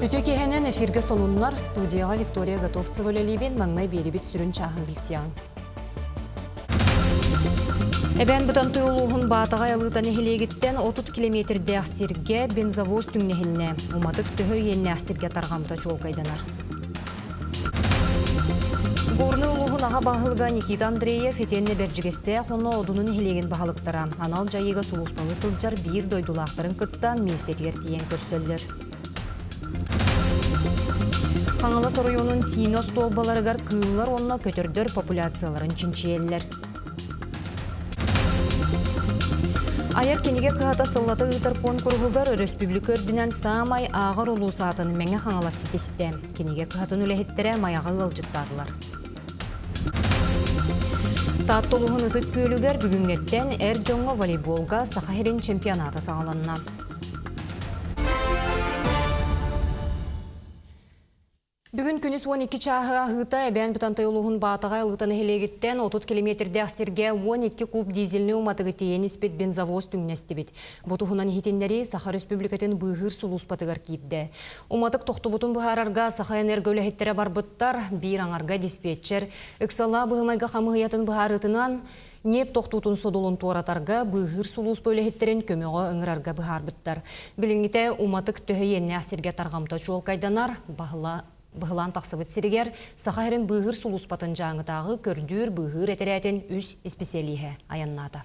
Үтүө киэһэнэн эфиргэ сонуннар студияҕа Виктория Готовцева үлэлиибин маҥнай биэрибит сүрүн чааһын билсиэҕиҥ. Эбээн Бытантай улууһун Баатаҕай Алыыта нэһилиэгиттэн 30 километрдээх сиргэ бензовоз түҥнэһиннэ. Уматык төһө иэннээх сиргэ тарҕамта чуолкайданар. Горнай улууһун аҕа баһылыга Никита Андреев итиэннэ Бэрдьигэстээх уонна Одуну нэһилиэгин баһылыктара анал дьайыыга сулууспалыы сылдьар биир дойдулаахтарын кытта миэстэтигэр тиийэн көрсөллөр. Хаҥалас оройуонун Сиинэ остуолбаларыгар кыыллар уонна көтөрдөр популяцияларын чинчийэллэр. Айар кинигэ кыһата сыллата ыытар куонкуруһугар өрөспүүбүлүкэ үрдүнэн саамай ааҕар улуус аатын Мэҥэ Хаҥалас ситистэ. Кинигэ кыһатын үлэһиттэрэ Майаҕа ыалдьыттаатылар. Таатта улууһун Ытык Күөлүгэр бүгүҥҥэттэн эр дьоҥҥо волейболга Саха сирин чемпионата саҕаланна. Бүгүн күнүс 12 чааһы аһыыта Эбээн Бытантай улууһун Баатаҕай Алыыта нэһилиэгиттэн 30 километрдээх сиргэ 12 куб дизельнэй уматыгы тиэйэн испит бензовоз түҥнэстибит. Бу туһунан иһитиннэрии Саха Республикатын быыһыыр сулууспатыгар киирдэ. Уматык тохтубутун быһаарарга Сахаэнерго үлэһиттэрэ барбыттар, биир аҥарга диспетчер ыксалаах быһымайга хамыыһыйатын быһаарыытынан Ньиэп тохтуутун содулун туоратарга быыһыыр сулууспа үлэһиттэрин көмөҕө ыҥырарга быһаарбыттар. Билиҥҥитэ уматык төһө иэннээх сиргэ тарҕамта чуолкайданар, быһылаан тахсыбыт сиригэр Саха сирин быыһыыр сулууспатын Дьааҥытааҕы көрдүүр-быыһыыр этэрээтин үс исписэлииһэ айаннаата.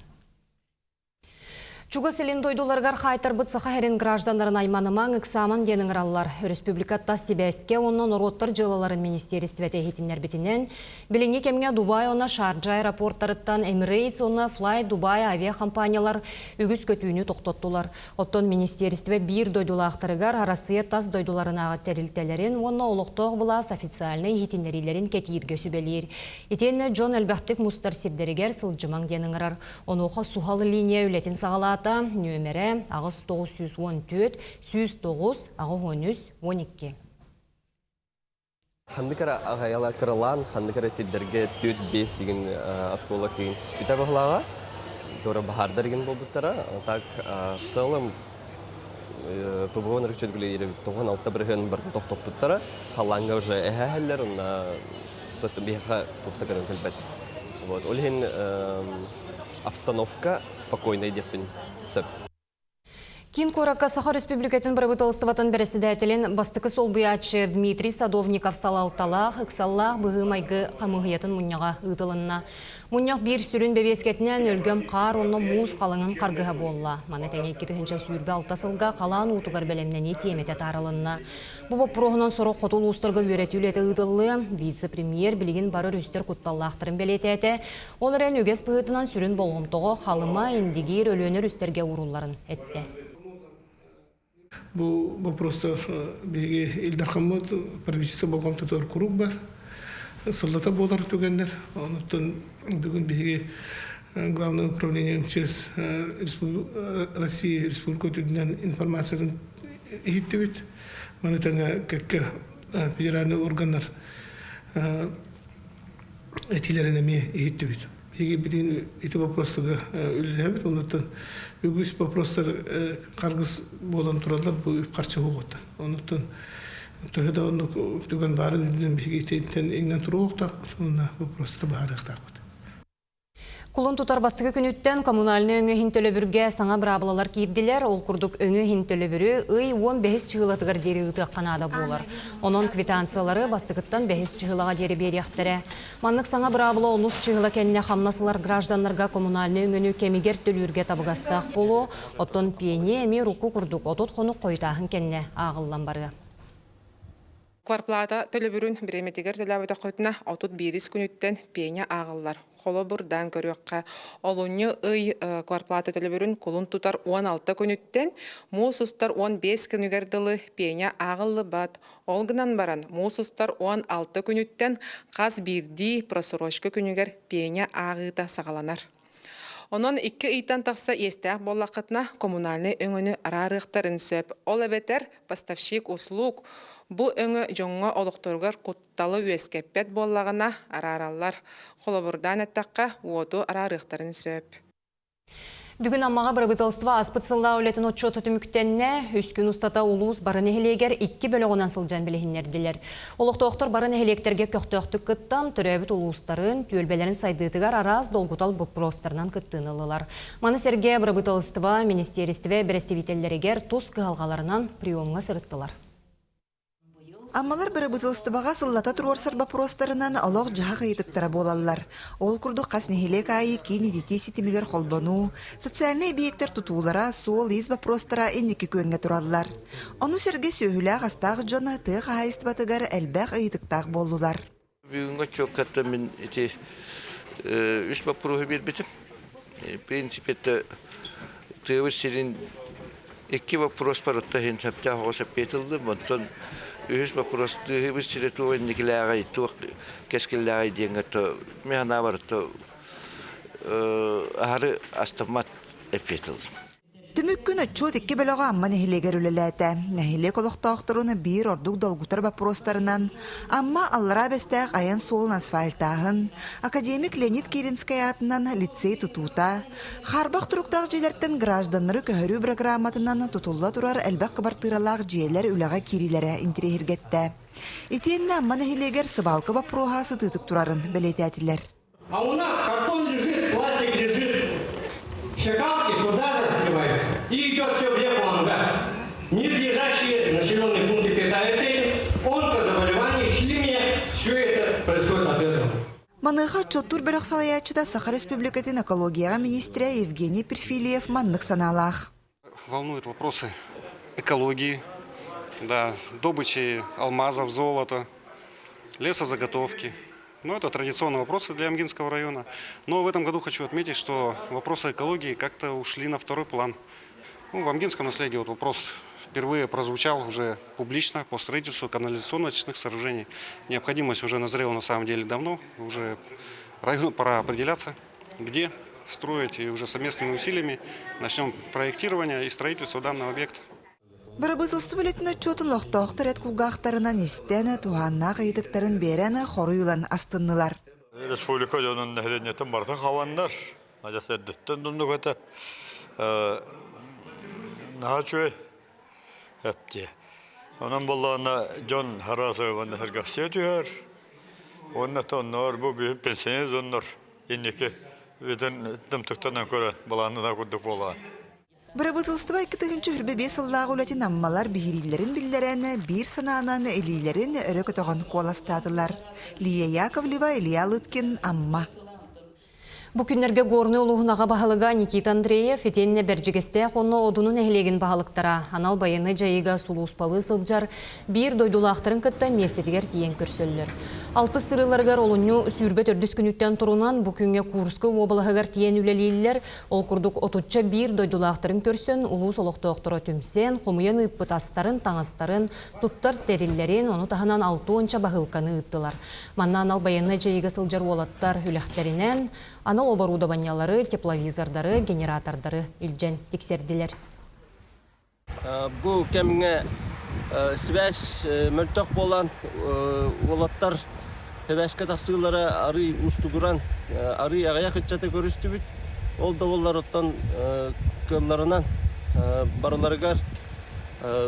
Чугас илин дойдуларыгар хаайтарбыт Саха сирин гражданнарын айманымаҥ, ыксаамаҥ диэн ыҥыраллар. Республика тас сибээскэ уонна норуоттар дьыалаларын министиэристибэтэ иһитиннэрбитинэн, билиҥҥи кэмҥэ Дубай уонна Шарджа аэропортарыттан Emirates уонна Fly Dubai авиахампаанньалар үгүс көтүүнү тохтоттулар. Оттон министиэристибэ биир дойдулаахтарыгар Арассыыйа тас дойдуларынааҕы тэрилтэлэрин уонна олохтоох былаас официальнай иһитиннэриилэрин кэтииргэ сүбэлиир. Итиэннэ дьон элбэхтик мустар сирдэригэр сылдьымаҥ диэн ыҥырар. Онуоха суһал линия үлэтин саҕалаата, нүөмэрэ 8914 109 83 12. Ханнык эрэ аҕайала кыралаан, ханнык эрэ сирдэргэ 4-5 игин оскуола кыйын түспүтэ баһылааҕа. Туора баһаардар игин буолбуттара. Так в целом ПВО нырыкчат үлэлиир 96 бырыһыан барытын тохтоппуттара. Халлааҥҥа уже эһээһэллэр, онно биһиэхэ туох да көрөн кэлбэт. Вот. Ол иһин обстановка спокойная диэхпин сөп. Киин куоракка Саха Республикатын бырабыыталыстыбатын бэрэссэдээтэлин бастакы солбуйааччы Дмитрий Садовников салалталаах ыксаллаах быһыы-майгы хамыыһыйатын мунньаҕа ыытылынна. Мунньах биир сүрүн бэбиэскэтинэн өлгөм хаар уонна муус халыҥын харгыһа буолла. Маны тэҥэ 2026 сылга халаан уутугар бэлэмнэнии тиэмэтэ таарылынна. Бу боппуруоһунан сорох хоту улуустарга үөрэтии үлэтэ ыытыллыа. Вице-премьер билигин бары өрүстэр кутталлаахтарын бэлиэтээтэ. Ол эрэн үгэс быһыытынан сүрүн болҕомтоҕо Халыма, Индигиир, Өлүөнэ өрүстэргэ уурулларын эттэ. Бу вопростар биһиги Ил Дархаммыт правительство болҕомтотугар куруук бар. Сыллата буолар түгэннэр. Онуттан бүгүн биһиги Главное управление МЧС России Республика үрдүнэн информациятын иһиттибит. Маны тэҥэ кэккэ федеральнай органнар этиилэрин эмиэ иһиттибит. Биһиги билигин ити вопростарга үлэлэһэбит. Онуттан үгүс вопростар харгыс буолан тураллар бу үп-харчы уһугуттан. Онуттан төһө да оннук түгэн баарын үрдүнэн биһиги итинтэн иҥнэн туруохтаахпыт уонна вопростары быһаарыахтаахпыт. Кулун тутар бастакы күнүттэн коммунальнай өҥө иһин төлөбүргэ саҥа быраабылалар киирдилэр. Ол курдук өҥө иһин төлөбүрү ый 15 чыһыылатыгар диэри ыытыахха наада буолар. Онон квитанциялары бастакыттан бэһис чыһыылаҕа диэри биэриэхтэрэ. Маннык саҥа быраабыла онус чыһыла кэннэ хамнас ылар гражданнарга коммунальнай өҥөнү кэмигэр төлүүргэ табыгастаах буолуо. Оттон пение эмиэ урукку курдук 30 хонук хойутааһын кэннэ ааҕыллан барыа. Кварплата төлөбүрүн бириэмэтигэр төлөөбөтөххүтүнэ, 31 күнүттэн пеня ааҕыллар. Холобурдаан көрүөххэ, олунньу ый кварплата төлөбүрүн кулун тутар 16 күнүттэн муус устар 15 күнүгэр дылы пеня ааҕыллыбат. Ол гынан баран, муус устар 16 күнүттэн хас биирдии просрочка күнүгэр пеня ааҕыыта саҕаланар. Онон икки ыйтан тахса иэстээх буоллаххытына, коммунальнай өҥөнү араарыахтарын сөп. Ол эбэтэр поставщик услуг бу өҥө дьоҥҥо олохторугар кутталы үөскэппэт буоллаҕына араараллар. Холобурдаан эттэххэ, уоту араарыахтарын сөп. Бүгүн Аммаҕа бырабыыталыстыба ааспыт сыллаах үлэтин отчуота түмүктэннэ. Үс күн устата улуус бары нэһилиэгэр икки бөлөҕүнэн сылдьан билиһиннэрдилэр. Олохтоохтор бары нэһилиэктэргэ көхтөөхтүк кыттан, төрөөбүт улуустарын, түөлбэлэрин сайдыытыгар араас долгутал боппуруостарынан кыттыыны ыллылар. Маны сэргэ бырабыыталыстыба, министиэристибэ бэрэстэбиитэллэригэр тус кыһалҕаларынан приемҥа сырыттылар. Аммалар бырабыыталыстыбаҕа сыллата туруорсар боппуруостарынан олох-дьаһах ыйытыктара буолаллар. Ол курдук хас нэһилиэк аайы киин ититии ситимигэр холбонуу, социальнай эбийиэктэр тутуулара, суол-иис боппуруостара инники күөҥҥэ тураллар. Ону сэргэ сүөһүлээх-астаах дьон тыа хаһаайыстыбатыгар элбэх ыйытыктаах буоллулар. Бүгүҥҥү отчуоккаттан мин ити үс боппуруоһу биэрбитим. В принципе, это тыабыт сирин икки вопрос барытта иһин сөптөөх оҕус эппиэт ыллым. Онтон үһүс вопрос тыаһыбыт сирэ туох инникилээҕий, туох кэскиллээҕий диэҥҥэ то мин санаабар то аһары астыммат эппиэт ыллым. Түмүк күн отчуот икки бөлөҕө Амма нэһилиэгэр үлэлээтэ. Нэһилиэк олохтоохторун биир ордук долгутар боппуруостарынан Амма Аллараа Бэстээх айан суолун асфальтааһын, академик Леонид Киринскэй аатынан лицей тутуута, хаарбах туруктаах дьиэлэртэн гражданнары көһөрүү бырагырааматынан тутулла турар элбэх кыбартыыралаах дьиэлэр үлэҕэ киириилэрэ интэриэһиргэттэ. Итиэннэ Амма нэһилиэгэр сыбаалка боппуруоһа сытыытык турарын бэлиэтээтилэр. А у нас картон лежит, пластик лежит, шакалки туда же сливаются. И идет все в реку Ангар. Нижнележащие населенные пункты питаются этим, онкозаболевания, химия, все это происходит от этого. Маныаха отчуоттуур бөлөх салайааччыта Саха Республикатын экологияҕа министрэ Евгений Перфильев маннык санаалаах. Волнуют вопросы экологии, да, добычи алмазов, золота, лесозаготовки. Ну, это традиционные вопросы для Амгинского района. Но в этом году хочу отметить, что вопросы экологии как-то ушли на второй план. Ну, в Амгинском наследии вот вопрос впервые прозвучал уже публично по строительству канализационно-очистных сооружений. Необходимость уже назрела на самом деле давно, уже району пора определяться, где строить, и уже совместными усилиями начнем проектирование и строительство данного объекта. Бырабыыталыстыба үлэтин отчуотун олохтоохтор эт кулгаахтарынан истэн, туһааннаах ыйытыктарын биэрэн, хоруй ылан астыннылар. Республика дьонун нэһилиэнньэтин барытын хабаннар. Адьас эрдэттэн дуннук этэ. Наһаа үчүгэй эптиэ. Онон буоллаҕына дьон араас сэргэхсийэ түһэр. Уонна онноор бу бүгүн пенсионер дьоннор инники бүтүн тымтыктанан көрөн былааннана курдук буолаа. Бырабыыталыстыба 2025 сыллаах үлэтин аммалар биһирииллэрин биллэрэн, биир санаанан илиилэрин өрө көтөҕөн куоластаатылар. Лия Яковлева, Илья Лыткин, Амма. Бу күннэргэ Горнай улууһун аҕа баһылыга Никита Андреев итиэннэ Бэрдьигэстээх уонна Одуну нэһилиэгин баһылыктара анал байыаннай дьайыыга сулууспалыы сылдьар биир дойдулаахтарын кытта миэстэтигэр тиийэн көрсөллөр. Алтыс сырыыларыгар олунньу 24 күнүттэн турунан бу күҥҥэ Курскай уобалаһыгар тиийэн үлэлииллэр. Ол курдук отучча биир дойдулаахтарын көрсөн улуус олохтоохторо түмсэн, хомуйан ыыппыт астарын, таҥастарын, туттар тэриллэрин, ону таһынан алтыонча баһыылканы ыыттылар. Манна анал байыаннай дьайыыга сылдьар уолаттар үлэхтэринэн анал оборудованиелары, тепловизордары, генератордары илдьэн тиксэрдилэр. Бу кэмҥэ связь мөлтөх буолан уолаттар связька тахсыылара арыый уустугуран арыый аҕыйах ыччаты көрүстүбүт. Ол да буоллар оттон кыалларынан барыларыгар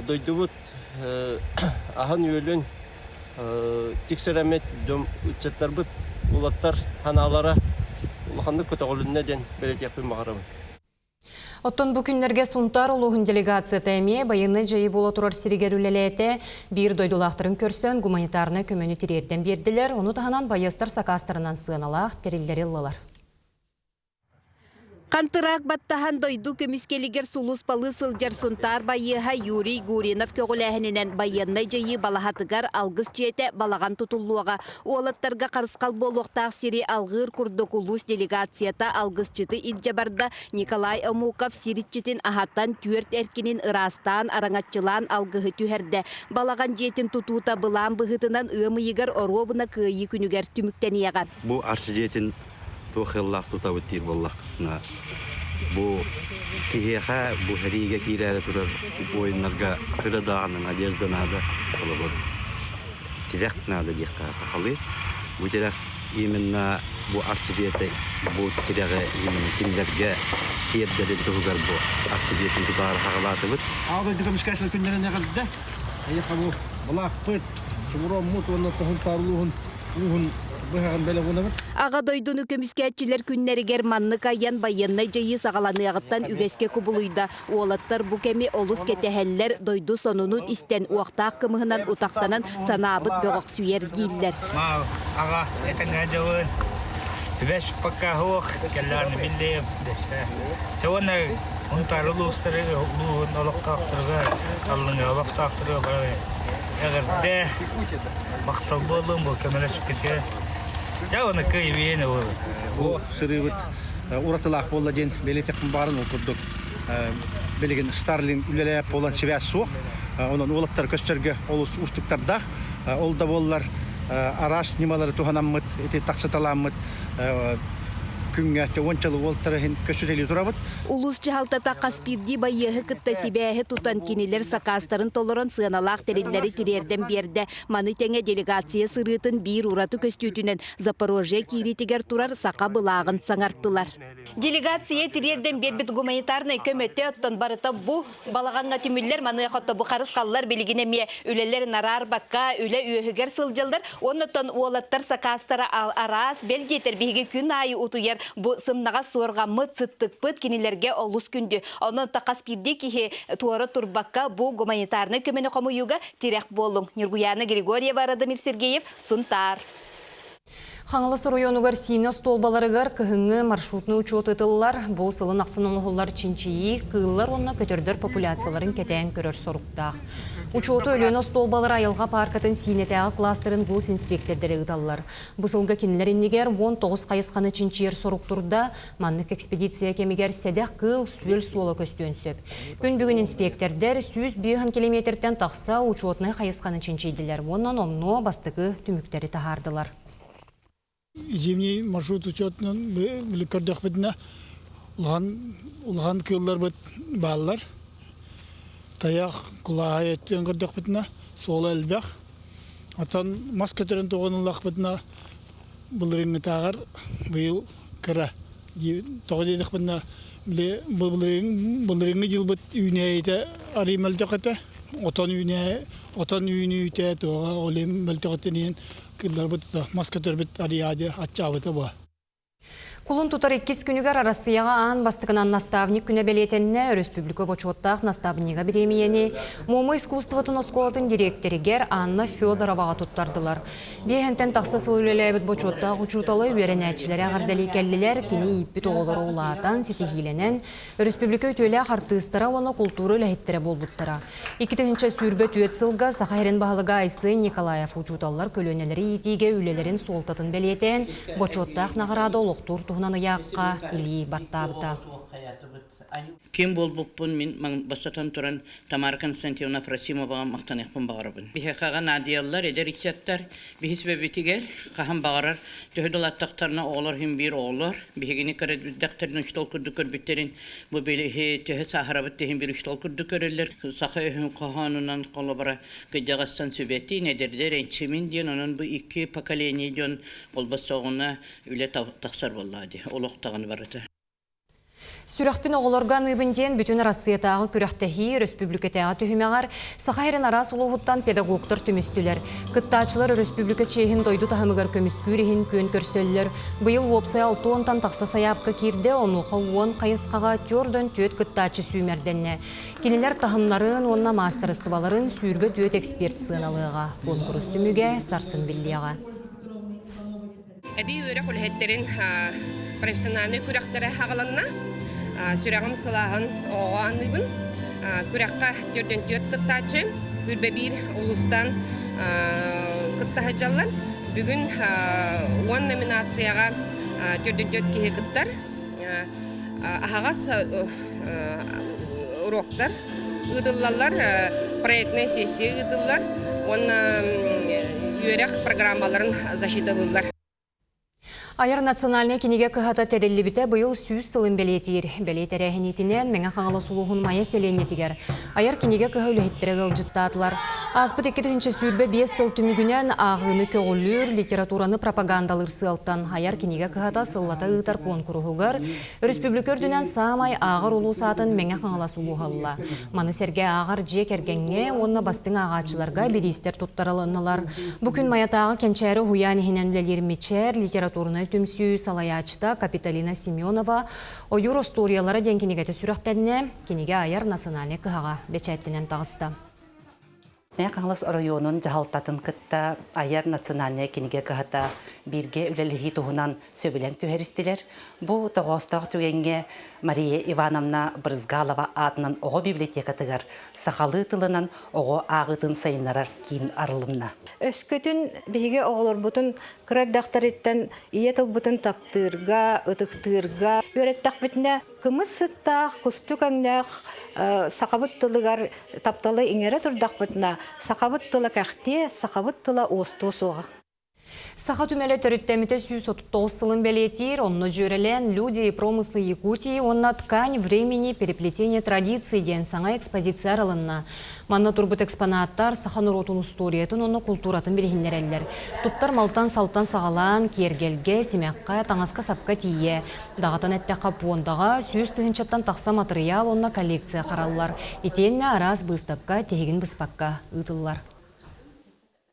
дойдубут аһын-үөлүн тиксэрэммит дьон ыччаттарбыт уолаттар санаалара улаханнык көтөҕүлүннэ диэн бэлиэтиэхпин баҕарабын. Оттон бу күннэргэ Сунтаар улууһун делегацията эмиэ байыаннай дьайыы буола турар сиригэр үлэлээтэ. Биир дойдулаахтарын көрсөн гуманитарнай көмөнү тириэрдэн биэрдилэр. Ону таһынан байыастар сакаастарынан сыаналаах тэриллэри ыллылар. Хантыраак баттаһан дойду көмүскэлигэр сулууспалыы сылдьар Сунтаар байыаһа Юрий Гуринов көҕүлээһининэн байыаннай дьайыы балаһатыгар алгыс дьиэтэ балаҕан тутуллуоҕа. Уолаттарга харысхал буолуохтаах сири алҕыыр курдук улуус делегацията алгысчыты илдьэ барда. Николай Омуков сир иччитин аһатан түөрт эркинин ыраастаан, араҥаччылаан алгыһы түһэрдэ. Балаҕан дьиэтин тутуута былаан быһыытынан ыам ыйыгар оруобуна Кыайыы күнүгэр түмүктэниэҕэ. Бу арчы дьиэтин туох ыаллаах тутабыт диир буоллаххытына, бу киһиэхэ бу сэриигэ киирээри турар буойуннарга кыра даҕаны надежда наада, холобур, тирэх наада диэххэ сахалыы. Бу тирэх именно Бу арчы дьиэтэ бу тирэҕи именно кинилэргэ тиэрдэрин туһугар бу арчы дьиэтин тутаары хаҕалаатыбыт. Аҕа дойду көмүскээччилэр күннэрин эҕэрдэ! Эйиэхэ бу былаахпыт, чумуруоммут уонна тоһун улууһун ууһун быһаҕын бэлэх уунабыт. Аҕа дойдуну көмүскээччилэр күннэригэр маннык айан байыаннай дьайыы саҕаланыаҕыттан үгэскэ кубулуйда. Уолаттар бу кэми олус кэтэһэллэр, дойду сонунун истэн, уохтаах кымыһынан утахтанан санаабыт бөҕөхсүйэр дииллэр. Аҕа этэҥҥэ дьылын үбэс пока суох кэллэҕинэ биллиэм дэсэ. Те уонна Сунтаар улуустары улууһун олохтоохторугар, Аллыҥа олохтоохторугар бары эҕэрдэ, махтал буоллун бу көмөлөспүтүгэр. Дьэ уонна кыайыы буолун. Бу сырыыбыт уратылаах буолла диэн бэлиэтиэхпин баҕаран ол курдук билигин Старлин үлэлээп буолан сибээс суох. Онон уолаттар көстөргө олус уустуктардаах. Ол да буоллар араас ньымалары туһанаммыт, ити тахсыталааммыт күҥҥэ уончалы уолтара иһин көстүтэлии турабыт. Улуус дьаһалтата хас биирдии байыаһы кытта сибээһи тутан кинилэр сакаастарын толорон сыаналаах тэриллэри тириэрдэн биэрдэ. Маны тэҥэ делегация сырыытын биир ураты көстүүтүнэн Запорожье киириитигэр турар саха былааҕын саҥартылар. Делегация тириэрдэн биэрбит гуманитарнай көмөтө оттон барыта бу балаҕаҥҥа түмүллэр маныаха отто бу харысхаллар билигин эмиэ үлэлэр нараарбакка үлэ үөһүгэр сылдьаллар уонна уолаттар сакаастара араас бэл диэтэр биһиги күн аайы утуйар бу сымнаҕас суорҕаммыт сыттыкпыт кинилэргэ олус күндү онон хас биирдии киһи туора турбакка бу гуманитарнай көмөнү хомуйууга тирэх буоллуҥ Ньургуяна Григорьева Радомир Сергеев Сунтаар Хаҥалас оройуонугар Сиинэ остуолбаларыгар кыһыҥҥы маршрутный учуот ыытыллар. Бу сылын ахсын оҥоһуллар чинчийии кыыллар уонна көтөрдөр популяцияларын кэтээн көрөр соруктаах. Учуоту Өлүөнэ остуолбалара айылҕа пааркатын Сиинэтээҕи кластерын госинспектордара ыыталлар. Бу сылга кинилэр иннигэр 19 хайысханы чинчийэр сорук турда. Маннык экспедиция кэмигэр сэдэх кыыл сүөл суола көстүөн сөп. Күн бүгүн инспиэктэрдэр 105 километртэн тахса учуотунай хайысханы чинчийдилэр уонна номнуо бастакы түмүктэри таһаардылар. Зимний маршрут учетунан били көрдөхпүтүнэ улахан улахан кыылларбыт бааллар. Тайах, кулааһай өттүн көрдөхпүтүнэ суола элбэх. Оттон мас көтөрүн туҕун ыллахпытына былырыыҥҥытааҕар быйыл кыра. Тоҕо диэтэхпинэ, били былырыыҥҥы дьылбыт үүнээйитэ арыый мөлтөх этэ. Отон үүнээ отон үүнүүтэ туоҕа ол иһин мөлтөҕүттэн иһин кыылларбыт мас көтөрбүт арыйаадьы аччаабыта буо. Кулун тутар иккис күнүгэр Арассыйаҕа аан бастакынан наставник күнэ бэлиэтэннэ. Өрөспүүбүлүкэ бочуоттаах наставнига бириэмийэни Муома искусствотын оскуолатын дириэктэригэр Анна Федороваҕа туттардылар. Биэһэнтэн тахса сыл үлэлээбит бочуоттаах учууталы үөрэнээччилэрэ эҕэрдэлии кэллилэр. Кини ииппит оҕолоро улаатан, ситиһиилэнэн, өрөспүүбүлүкэ үтүөлээх артыыстара уонна култуура үлэһиттэрэ буолбуттара. 2024 сылга Саха сирин баһылыга Айсен Николаев учууталлар көлүөнэлэри иитиигэ үлэлэрин суолтатын бэлиэтээн, бочуоттаах наҕараада олохтуур туһунан ыйаахха илии баттаабыта. Ким буолбуппун мин бастатан туран Тамара Константиновна Афросимоваҕа махтаныахпын баҕарабын. Биһиэхэҕэ наадыйаллар эдэр ыччаттар биһис бэбитигэр хаһан баҕарар төһө да улааттахтарына оҕолор иһин биир оҕолор биһигини көрөрбүттэхтэрин учуутал курдук көрбүттэрин бу билиһи төһө сааһырабыт иһин биир учуутал курдук көрөллөр саха өһүн хоһоонунан холобура кырдьаҕастан сүбэтин эдэрдэр энчимин диэн онон бу икки поколение дьон холбосоҕуна үлэ тахсар буоллаҕа дии олох даҕаны барыта. Сүрэхпин оҕолорго аныыбын диэн бүтүн Арассыйатааҕы күрэхтэһии өрөспүүбүлүкэтээҕи түһүмэҕэр Саха сирин араас улууһуттан педагогтар түмүстүлэр. Кыттааччылар өрөспүүбүлүкэ чиэһин дойду таһымыгар көмүскүүр иһин күөн көрсөллөр. Быйыл уопсай 60-тан тахса сайаапка киирдэ, онуоха уон хайысхаҕа түөрдөн түөрт кыттааччы сүүмэрдэннэ. Кинилэр таһымнарын уонна маастарыстыбаларын 24 эксперт сыаналыаҕа. Куонкурус түмүгэ сарсын биллиэҕэ. Эбии үөрэх үлэһиттэрин профессиональнай күрэхтэрэ аҕаланна. Сүрэҕим сылааһын оҕоҕо аныыбын. Күрэххэ төрдөн түөрт кыттааччы, үрбэ биир улуустан кытта сылдьаллар. Бүгүн уон номинацияҕа төрдөн түөрт киһи кыттар. Аһаҕас уроктар ыытыллаллар, проектная сессия ыытыллар уонна үөрэх программаларын защиталыыллар. Айар национальнай кинигэ кыһата тэриллибитэ быйыл 100 сылын бэлиэтиир. Бэлиэ тэрээһиниитинэн Мэҥэ Хаҥалас улууһун Майа сэлиэнньэтигэр Айар кинигэ кыһа үлэһиттэрэ ыалдьыттаатылар. Ааспыт 2025 сыл түмүгүнэн ааҕыыны көҕүлүүр, литератураны пропагандалыыр сыалтан Айар кинигэ кыһата сыллата ыытар куонкуруһугар өрөспүүбүлүкэ үрдүнэн саамай ааҕар улуус аатын Мэҥэ Хаҥалас улууһа ылла. Маны сэргэ ааҕар дьиэ кэргэҥҥэ уонна бастыҥ ааҕааччыларга бириистэр туттарылыннылар. Бу күн Майатааҕы Кэнчээри уһуйаан иһинэн үлэлиир Мичээр литературнай түмсүү салайааччыта Капитолина Семенова «Ойуур остуоруйалара» диэн кинигэтэ сүрэхтэннэ, кинигэ айар национальнай кыһаҕа бэчээттэнэн таҕыста. Мэҥэ Хаҥалас оройуонун дьаһалтатын кытта айар национальнай кинигэ кыһата бииргэ үлэлэһии туһунан сөбүлэҥ түһэристилэр. Бу тоҕоостоох түгэҥҥэ Мария Ивановна Брызгалова аатынан оҕо библиотекатыгар сахалыы тылынан оҕо ааҕыытын сайыннарар киин арылынна. Өскөтүн биһиги оҕолорбутун кыра эрдэхтэриттэн ийэ тылбытын таптыырга, ытыктыырга үөрэттэхпитинэ, Кымыс сыттаах, кустук өҥнөөх сахабыт тылыгар тапталы иҥэрэ турдахпытына, сахабыт тыла кэхтиэ, сахабыт тыла уостуо суоҕа. Саха түмэлэ төрүттэммитэ 139 сылын бэлиэтиир, онно дьүөрэлээн «Люди и промыслы Якутии» уонна «Ткань времени переплетение традиций» диэн саҥа экспозиция арылынна. Манна турбут экспонаттар саха норуотун устуоруйатын уонна култууратын билиһиннэрэллэр. Туттар малтан-салтан саҕалаан, киэргэлгэ, симэххэ, таҥаска-сапка тиийэ, Даҕатан эттэххэ, пуондаҕа 100 тыһыынчаттан тахса матырыйаал уонна коллекция хараллар. Итиэннэ араас быыстапка тиһигин быспакка ыытыллар.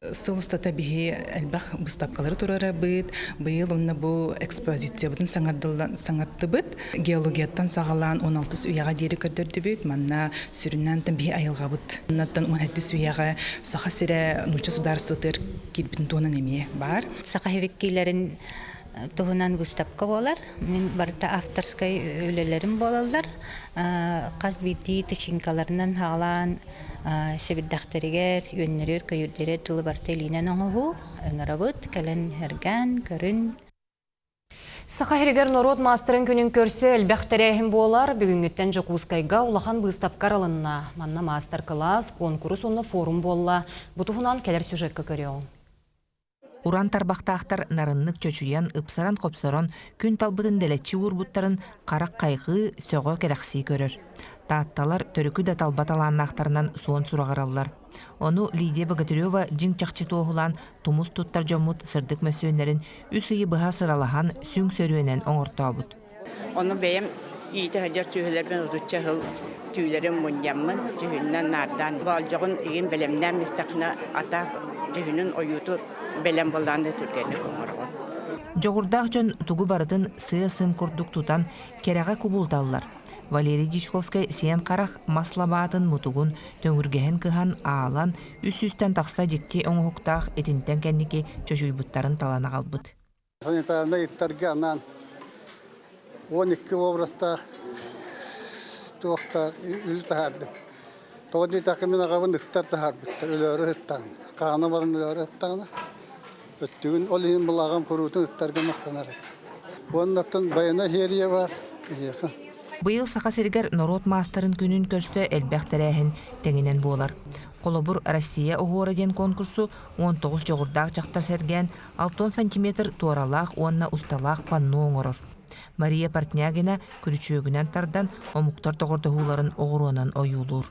Сыл устата биһи элбэх быыстапкалары турарабыт. Быйыл онно бу экспозициябытын саҥардыбыт. Геологияттан саҕалаан 16 үйэҕэ диэри көрдөрдүбүт. Манна сүрүннээн биһи айылҕабыт. Оннуттан 17 үйэҕэ Саха сирэ нуучча судаарыстыбатыгар киирбитин туһунан эмиэ баар. Саха хивиккилэрин туһунан выставка буолар. Мин барыта авторскай үлэлэрим буолаллар. Хас биирдии тычинкаларынан хаалаан сэбирдэхтэригэр, үөннэригэр, көйүрдэригэр дылы барыта илиинэн оҥоһуу. Ыҥырабыт, кэлэн эргээн, көрүн. Саха сиригэр норуот маастарын күнүн көрсө элбэх тэрээһин буолар. Бүгүҥҥүттэн Дьокуускайга улахан быыстапка арылынна. Манна маастар-кылаас, куонкурус уонна форум буолла. Бу туһунан кэлэр сюжекка көрүөҕүҥ. Уран тарбахтаахтар нарыннык чочуйан, ыпсаран-хопсорон, күн талбытын дэлэччи уурбуттарын харах хайҕыы, сөҕө, кэрэхсии көрөр. Таатталар төрүкү да талба талааннаахтарынан суон сураҕыраллар. Ону Лидия Богатырева дьиҥ-чахчы туоһулаан тумус туттар дьоммут сырдык мөссүөннэрин үс ыйы быһа сыралаһан, сүҥ сөрүөнэн оҥортообут. Ону бэйэм иитэ сылдьар сүөһүлэрбин отучча сыл түүлэрин мунньаммын, дьүһүнүнэн наардаан, боолдьоҕун игин бэлэмнээн истэххинэ, атаак дьүһүнүн ойууту бэлэм буоллаҕына да түргэнник оҥороҕун. Дьоҕурдаах дьон тугу барытын сыа-сым курдук тутан, кэрэҕэ кубулуталлар. Валерий Дьячковскай сиэн харах мас лабаатын мутугун төҥүргэһин кыһан, аалан, үс сүүстэн тахса дьикти оҥоһуктаах итинтэн кэнники чочуйбуттарын талан аҕалбыт. Санитарнай ыттарга анаан 12 образтаах туохтаах үлү таһаардым. Тоҕо диэтэххэ мин аҕабын ыттар таһаарбыттар, өлөөрү ыттаҕына, хаана баран өлөөрү ыттаҕына өттүгүн ол иһин был аҕам куруутун ыттарга махтанар этэ. Уонна оттон байанай серия баар биһиэхэ. Быйыл Саха сиригэр норуот маастарын күнүн көрсө элбэх тэрээһин тэҥинэн буолар. Холобур, Россия оһуора диэн конкурсу 19 дьоҕурдаах дьахтар сэргээн 60 сантиметр туоралаах уонна усталаах панно оҥорор. Мария Портнягина күрүчүөгүнэн тардан омуктар доҕордоһууларын оҕуруонан ойуулуур.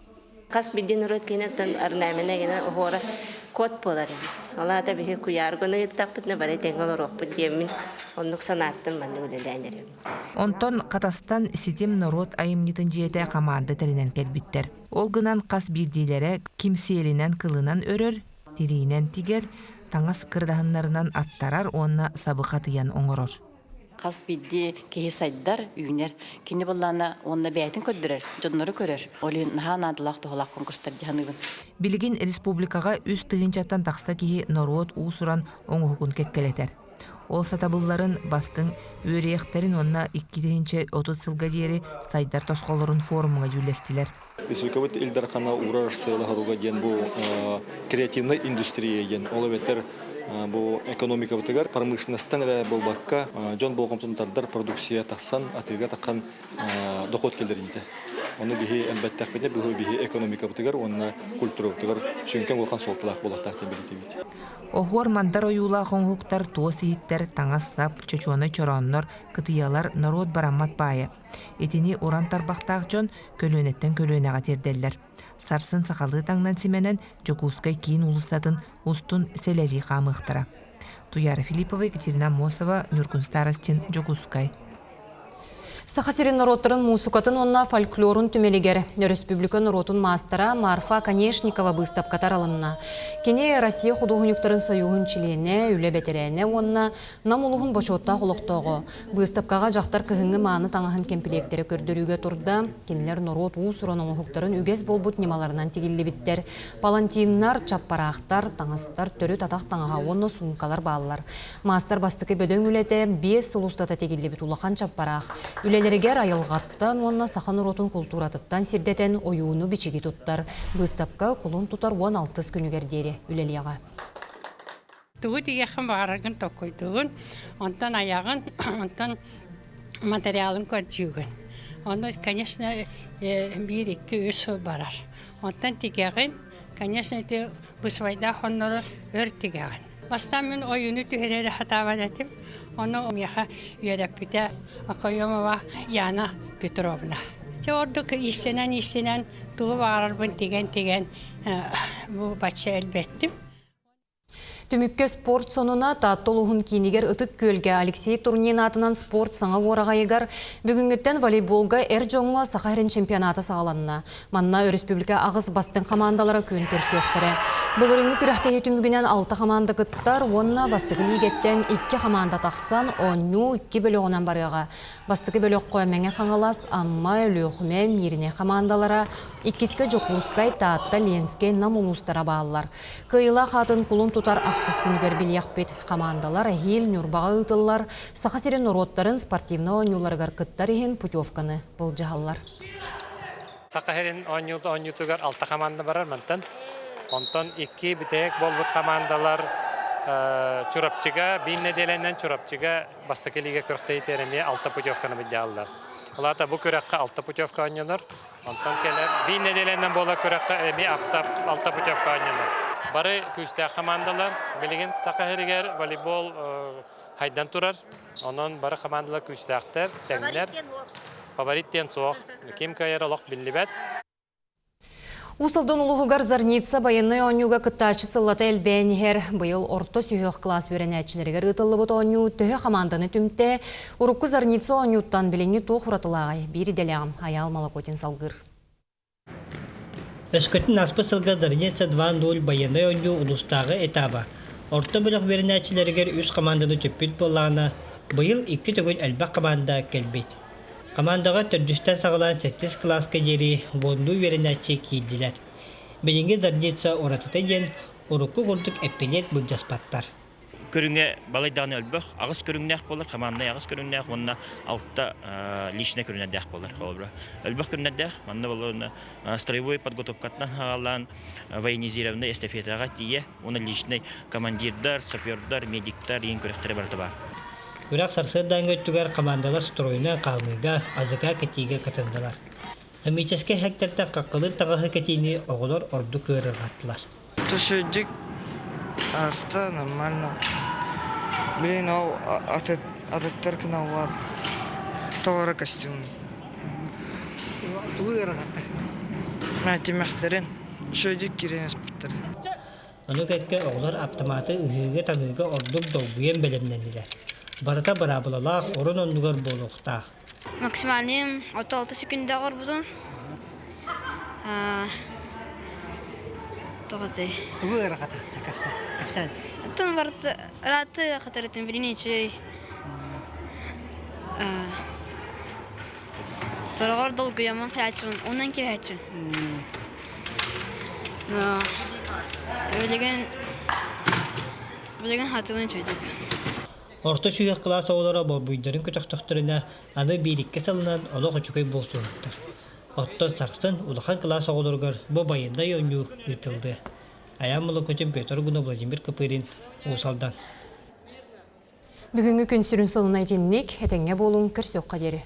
Хас биирдии норуот киинэттэн орнамена гына оһуора код буолар эбит. Ол аата биһи куйааргын ыйыттахпытына бары тэҥҥэ олоруохпут диэммин оннук санааттан маннык үлэлээн эрэбин. Онтон Хатастан Ситим норуот айымньытын дьиэтэ хамаанда тэринэн кэлбиттэр. Ол гынан хас биирдиилэрэ ким сиэлинэн кылынан өрөр, тириинэн тигэр, таҥас кырдаһыннарынан аттарар уонна сабы хатыйан оҥорор. Хас биирдии киһи сайдар, үүнэр. Кини буоллаҕына уонна бэйэтин көрдөрөр, дьоннору көрөр. Ол иһин наһаа наадалаах туһалаах конкурстар дии саныыбын. Билигин республикаҕа 3 тыһыынчаттан тахса киһи норуот уус-уран оҥоһугун кэккэлэтэр. Ол сатабылларын бастыҥ үөрүйэхтэрин уонна 2030 сылга диэри сайдар тосхоллорун форумҥа дьүүллэстилэр. Республикабыт Ил Дархана уурар сыала-соруга диэн бу креативнай индустрия диэн, ол эбэтэр бу экономикабытыгар промышленностан эрэ буолбакка, дьон болҕомтотун тардар продукция тахсан, атыыга таххан дохуот киллэриитэ. Ону биһи элбэттэхпитинэ бу биһи экономикабытыгар уонна культурабытыгар сүҥкэн улахан суолталаах буолуохтаах диэн бэлиэтиибит. Оһуор мандар ойуулаах оҥоһуктар, туос иһиттэр, таҥас-сап, чочуонай чорооннор, кытыйалар норуот бараммат баайа. Итини уран тарбахтаах дьон көлүөнэттэн көлүөнэҕэ тиэрдэллэр. Сарсын сахалыы таҥнан симэнэн Дьокуускай киин уулуссатын устун сэлэлии хаамыахтара. Туяра Филиппова, Екатерина Аммосова, Ньургун Старостин, Дьокуускай. Саха сирин норуоттарын муусукатын уонна фольклорун түмэлигэр өрөспүүбүлүкэ норуотун маастара Марфа Оконешникова быыстапката арылынна. Кини Россия худуоһунньуктарын сойууһун чилиэнэ, үлэ бэтэрээнэ уонна Нам улууһун бочуоттаах олохтооҕо. Быыстапкаҕа дьахтар кыһыҥҥы мааны таҥаһын кэмпилиэктэрэ көрдөрүүгэ турда. Кинилэр норуот уус-уран оҥоһуктарын үгэс буолбут ньымаларынан тигиллибиттэр. Палантиннар, чаппараахтар, таҥастар, төрүт атах таҥаһа уонна суумкалар бааллар. Маастар бастакы бөдөҥ үлэтэ 5 сыл устата тигиллибит улахан чаппараах. Үлэлэригэр айылҕаттан уонна саха норуотун култууратыттан сирдэтэн ойууну-бичиги туттар. Быыстапка кулун тутар 16 күнүгэр диэри үлэлиэҕэ. Тугу тигиэххин баҕараргын толкуйдуугун, онтон айаҕын, онтон материалын көрдүүгүн. Ону, конечно, биир, икки, үс сыл барар. Онтон тигэҕин, конечно, ити бысвайдаах оннору өр тигэҕин. Бастаан мин ойууну түһэрэри сатаабат этим. Ону миэхэ үөрэппитэ Окоемова Яна Петровна. Дьэ ордук иистэнэн-иистэнэн тугу баҕарарбын тигэн-тигэн бу бачча элбэттим. Түмүккэ спорт сонуна Таатта улууһун киинигэр Ытык Күөлгэ Алексей Турнин аатынан спорт саҥа уораҕайыгар бүгүҥҥүттэн волейболга эр дьоҥҥо Саха сирин чемпионата саҕаланна. Манна өрөспүүбүлүкэ аҕыс бастыҥ хамаандалара күөн көрсүөхтэрэ. Былырыыҥҥы күрэхтэһии түмүгүнэн алта хамаанда кыттар уонна бастакы лиигэттэн икки хамаанда тахсан оонньуу икки бөлөҕүнэн барыаҕа. Бастакы бөлөххө Мэҥэ Хаҥалас, Амма, Өлүөхүмэ, Мииринэй хамаандалара, иккискэ Дьокуускай, Таатта, Ленскэй, Нам улуустара бааллар. Кыайыылаах аатын кулун тутар ахсыс күнүгэр билиэхпит. Хамаандалар эһиил Ньурбаҕа ыытыллар Саха сирин норуоттарын спортивнай оонньууларыгар кыттар иһин путевканы былдьаһаллар. Саха сирин оонньуутугар алта хамаанда барар мантан. Онтон икки бүтэһик буолбут хамаандалар Чурапчыга биир нэдиэлэнэн Чурапчыга бастакы лига күрэхтэһиитигэр эмиэ алта путевканы былдьааллар. Ол аата бу күрэххэ алта путевка оонньонор. Онтон кэлэр биир нэдиэлэнэн буолар күрэххэ эмиэ алта путевка оонньонор. Бары күүстээх хамаандалар. Билигин Саха сиригэр волейбол хайдан турар. Онон бары хамаандалар күүстээхтэр, тэҥнэр. Фаворит диэн суох. Ким кыайар олох биллибэт. Уус Алдан улууһугар Зарница байыаннай оонньууга кыттааччы сыллата элбээн иһэр. Быйыл орто сүһүөх кылаас үөрэнээччилэригэр ыытыллыбыт оонньуу төһө хамаанданы түмтэ, урукку Зарница оонньууттан билиҥҥи туох уратылааҕый? Биир идэлээҕим Айаал Малакотин салгыыр. Өскөтүн ааспыт сылга Зарница 2.0 байыаннай оонньуу улуустааҕы этаба орто бөлөх үөрэнээччилэригэр үс хамаанданы түппүт буоллаҕына, быйыл икки төгүл элбэх хамаанда кэлбит. Хамаандаҕа төрдүстэн саҕалаан сэттис кылааска диэри уоннуу үөрэнээччи киирдилэр. Билиҥҥи Зарница уратыта диэн урукку курдук эппилиэт былдьаспаттар. Көрүҥэ балайдаҕына өлбөх, аҕыс көрүҥнээх буолар, хамаанднай аҕыс көрүҥнээх уонна алта личнай көрүҥнэрдээх буолар. Холобура, өлбөх көрүҥнэрдээх, манна буолла строевой подготовкаттан саҕалаан военизированнай эстафетаҕа тиийэ уонна личнай командирдар, сапердар, медиктар иин күрэхтэрэ барыта баар. Күрэх сарсыардааҥҥы өттүгэр хамаандалар стройунан хаамыыга, азыка кэтиигэ кытыннылар. Химическэй хектэртэн хаххалыыр таҥаһы кэтиини оҕолор ордук ыарырҕаттылар. Түшүдүк аста нормально. Блин, ол атыттар кыналлар тоҕоро костюм. Тугу ыарырҕатта? Тимэхтэрин, шөдүк киирэн испиттэрин. Ону кэккэ оҕолор аптамааты ыһыыга-таҥыыга ордук долгуйан бэлэмнэннилэр. Барыта быраабылалаах орун оннугар буолуохтаах. Максимальным 36 секунда оҕорбутум. Тоҕотой. Тугу ыарахата кэпсээн? Оттон барыта ыраатты хатарытын билин үчүгэй. Сороҕор долгуйаммын хайааччыбын, онон киһээччим. Но билигин билигин хатыбын үчүгэйдик. Орто сүһүөх кылаас оҕолоро борбуйдарын көтөхтөхтөрүнэ, аны биир-икки сылынан олох үчүгэй буолсуохтар. Оттон сарсын улахан кылаас оҕолоругар бу байыаннай оонньуу ыытыллыа. Айаан Молокутин, Петр Гунов, Владимир Копырин, Уус Алдан. Бүгүҥҥү күн сүрүн сонуна итинник, этэҥҥэ буолуҥ, көрсүөххэ диэри.